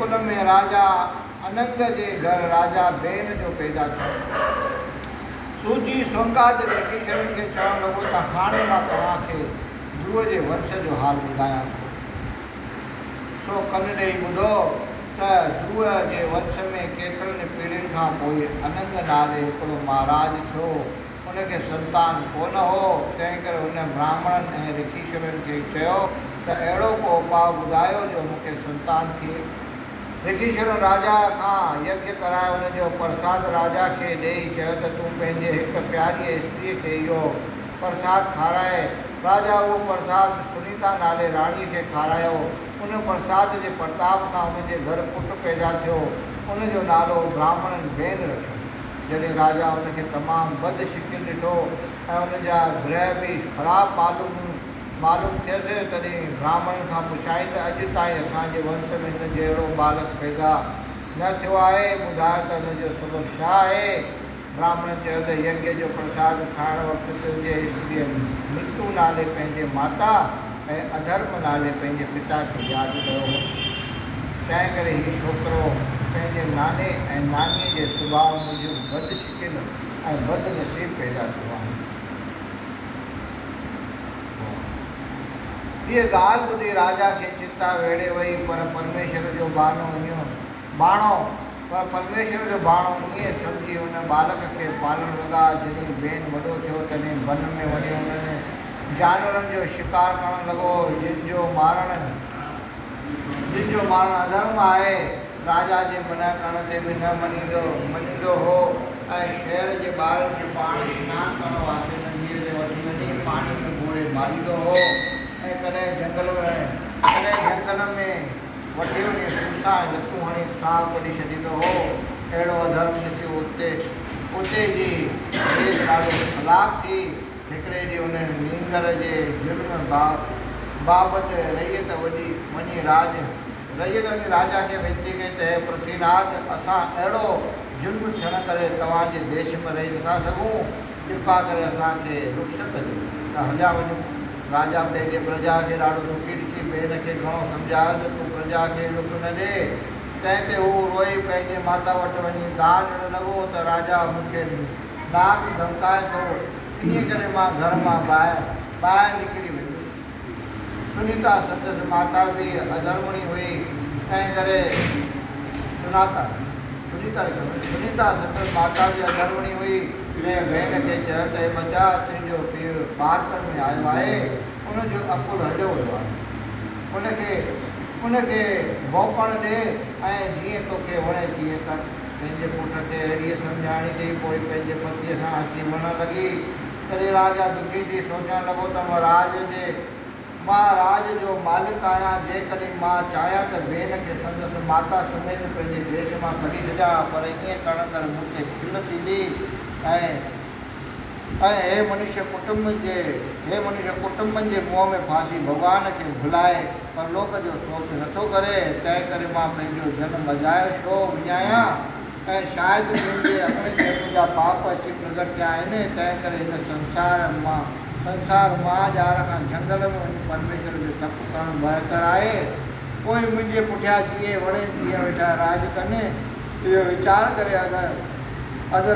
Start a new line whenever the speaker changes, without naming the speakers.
ڪل ۾ راجا اننگ جي گهر راجا بين جو پيدا ٿيڻ ٿيو. سوجي سونڪاد رکيشرن کي چوڻ لڳو ته هاڻي مان توهان کي ڌرو جي ونش جو حال ٻڌايان ٿو. سو ڪن ڏيئي ٻڌو ته ڌرو جي ونش ۾ ڪيترن پيڙهين کان پوء اننگ نالي هڪڙو مهاراج ٿيو. ان کي سنتان ڪونه هو، تنهنڪري هن براهمڻن ۽ رکيشرن کي چيو ته اهڙو ڪو اپاء ٻڌايو جو مون کي سنتان ٿئي. رکيشرن راجا کان يگج ڪرائي ان جو پرساد راجا کي ڏيئي چيو ته تون پنهنجي هڪ پياريء استريء کي اهو پرساد کارائي. راجا اهو پرساد سنيتا نالي راڻيء کي کارايو. ان پرساد جي پرتاب سان ان جي گهر پٽ پيدا ٿيو. ان جو نالو براهمڻن بين رکيو. جڏهن راجا ان کي تمام بد شڪل ڏٺو ۽ ان جا گرهه به خراب معلوم ٿيس، تڏهن براهمڻن کان پڇيائين ته اڄ تائين اسان جي ونس ۾ هن جهڙو ٻالڪ پيدا نه ٿيو آهي، ٻڌايو ته ان جو سبب ڇا آهي؟ براهمڻن چيو ته يگيا جو پرساد کائڻ وقت تنهنجي استريء مرتو نالي پنهنجي ماتا ۽ اڌرم نالي پنهنجي پتا کي ياد ڪيو هو، تنهنڪري هي ڇوڪرو پنهنجي ناني ۽ نانيء جي سڀاء موجب بد شڪل ۽ بد نصيب پيدا ٿيو آهي. هيء ڳالهه ٻڌي راجا کي چنتا ويڙهي وئي، پر پرميشور جو ٻانهو ائين ٻاڻو، پر پرميشور جو ٻاڻو ائين سمجهي ان ٻالڪ کي پالڻ لڳا. جڏهن بين وڏو ٿيو، تڏهن بن ۾ وڃي انهن جانورن جو شڪار ڪرڻ لڳو، جن جو مارڻ جن جو مارڻ اڌرم آهي. راجا جي منع ڪرڻ تي به نه مڃيندو هو ۽ شهر جي ٻارن کي پاڻ سنان ڪرڻ واسطي نديء تي وٺي وڃي پاڻي ۾ ٻوڙي ماريندو هو ۽ ڪڏهن جهنگل ۾ وٺي وڃي سوسا ۽ لتون هڻي ساهه ڪڍي ڇڏيندو هو. اهڙو اڌرم ڏسي اتي جي رعيت ڏاڍو هلاڪ ٿي. هڪڙي ڏينهن ان نينگر جي ظلم بابت رعيت وڃي راجا کي وينتي ڪئي ته اي پرٿيناٿ! اسان اهڙو ظلم ٿيڻ ڪري توهان جي ديش ۾ رهي نٿا سگهون. ڪرپا ڪري اسان کي رخصت ڏيو ته هليا وڃون. راجا پنهنجي پرجا کي ڏاڍو دکي ڏسي بين کي گهڻو سمجهايو ته تون پرجا کي ڏک نه ڏي. تنهن تي هو روئي پنهنجي ماتا وٽ وڃي دانهن ڏيڻ لڳو ته راجا مون کي ناحق ڌمڪائي ٿو، انهيء ڪري مان گهر مان ٻاهر نڪري ويندس. سنيتا سندس ماتا به اڌرمڻي هئي، تنهن ڪري سناتا، سنيتا لکيو ويو، سنيتا سندس ماتا به اڌرمڻي هئي، تنهن ڀيڻ کي چيو ته اي ٻچا، تنهنجو پيء ٻارپڻ ۾ آيو آهي، ان جو عقل هليو ويو آهي. ان کي ڀونڪڻ ڏي ۽ جيئن توکي وڻي تيئن ڪر. پنهنجي پٽ کي اهڙيء سمجهاڻي ڏيئي پوء پنهنجي پتيء سان اچي وڙهڻ لڳي. تڏهن راجا دکي ٿي سوچڻ لڳو ته مان راڄ جو مالڪ آهيان، جيڪڏهن مان چاهيان ته بين کي سندس ماتا سميت پنهنجي ديش مان ڪڍي ڇڏيان، پر ائين ڪرڻ ڪري مون تي کل ٿيندي ۽ ۽ هي منشيه ڪٽنب جي هي منشيه ڪٽنبن جي موهه ۾ ڦاسي ڀڳوان کي ڀلائي پرلوڪ جو سوچ نٿو ڪري، تنهنڪري مان پنهنجو جنم اجايو ڇو وڃايان؟ ۽ شايد منهنجي اڳئين جنم جا پاپ اچي پرگٽ ٿيا آهن، تنهنڪري هن سنسار ماهه ڄار کان جهنگل ۾ وڃي پرميشور جو تپ ڪرڻ بهتر آهي. پوء منهنجي پٺيان جيئن وڻين تيئن ويٺا راڄ ڪن. اهو ويچار ڪري اڌ